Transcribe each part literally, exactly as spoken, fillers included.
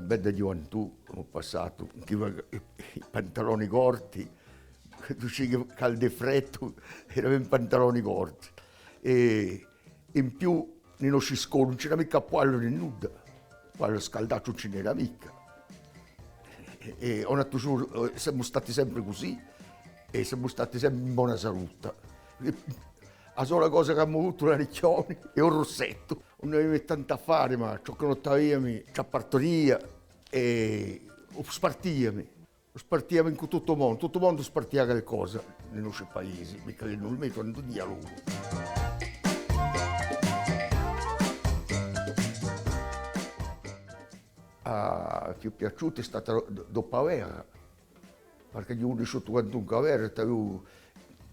Bedda ghjuventù, emu passatu, chì i pantaloni corti, tù sà chì caldu è freddu, eramu in pantaloni corti. È in più, in i nosci scoli ùn c'era micca appuallu nè nudda, appuallu scaldatu ùn ci n'era micca. È, è on a toujours, eh, semu stati sempre cusì, è semu stati sempre in bona saluta. È a sola cosa ch'avemu avutu l'aricchjoni è u russettu. Ùn aviamu tantu affari, ma ciò chì no t'aviamu ci appartenia è u spartiamu. U spartiamu incù tuttu u mondu, tuttu u mondu spartia calcosa in i nosci paesi, micca chè in u me, quandu in dialogu. A più piaciuta hè stata do-, dopu a guerra, perchè eiu aghju cunnisciutu quantunque a guerra, t'aviu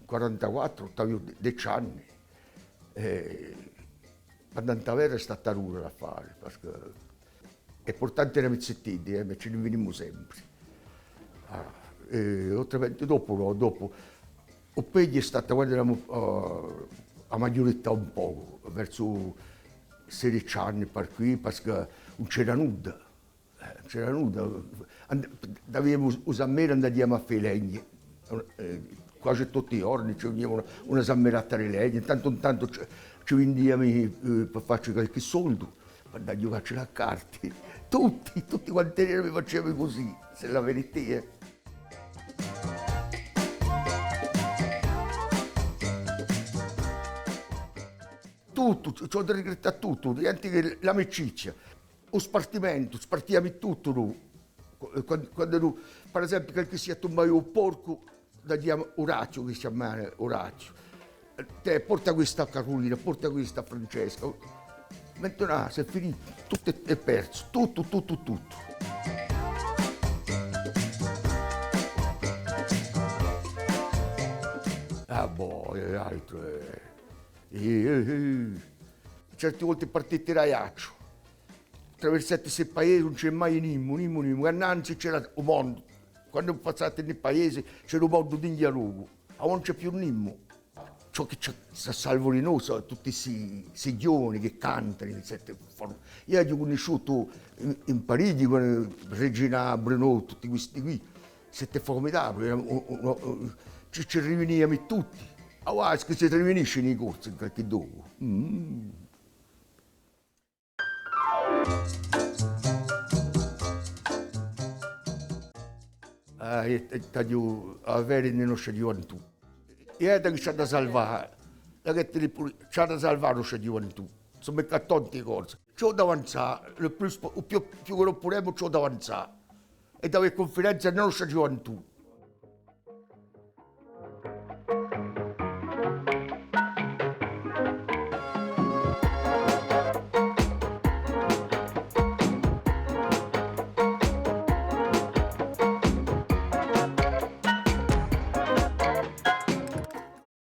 quarantaquattru, t'aviu deci anni. È pendente a guerra hè stata dura da fà, perchè hè purtanti era mizzetteddi, eh, ma ci n'invinimu sempri. Ah, è autramenti dopu, nò, dopu. U peghju hè statu quandu eramu, eh, à a maghjurità un pocu, versu sedeci anni par quì, perchè ùn c'era nudda. Eh, ùn c'era nudda. And-, aviamu u sameru, andaviamu à fà i legni. Eh, quasi tutti i ghjorni ci venia una, una samerata di legni, tantu in tantu ci, ci vindiamu, eh, par facci qualchì soldu, par andà à ghjucacci à carte. Tutti, tutti quanti eramu, faciamu cusì, s'è a verità, eh. Tuttu, ci, ci aghju da rigrittà tuttu, nienti chè l'amicizia. U spartimentu, spartiamu tuttu, nò? Qu-, quandu, quandu, par esempiu, qualchissia tumbava u porcu, dà à Orazziu, chì si chjamava Orazziu. Tè, porta questa à Carulina, porta questa à Francesca. Maintenant, s'hè finitu, tuttu hè, hè persu, tuttu, tuttu, tuttu. Ah, boh, è altru, eh. Eh, eh, eh. Certi volti partiti da Aiacciu. Traversati sti paesi, ùn c'hè mai nimu, nimu, nimu. Innanzi c'era u mondu. Quandu passati in i paesi, c'era u mondu d'ogn'altru. Avà ùn c'hè più nimu. Ciò chì ci, ci salva di noi sò tutti sti, sti ghjovani chì cantanu, eccetera. Eiu aghju cunnisciutu in, in Parigi, quandu Regina Bruno, tutti quisti quì. C'était formidable, era un, un, un, ci, ci riviniamu tutti. Avà, chì si riviniscenu i Corsi in qualchì locu? Mm. Ah, è, è t'aghju à avè in a noscia ghjuventù. È chì ci hà da salvà, chì ti li pò, ci hà da salvà a noscia ghjuventù. Sò micca tonti i Corsi. Ci hè da avanzà, le plus po-, u più, più chì no pudemu, ci hè da avanzà. È d'avè cunfidenza in a noscia ghjuventù.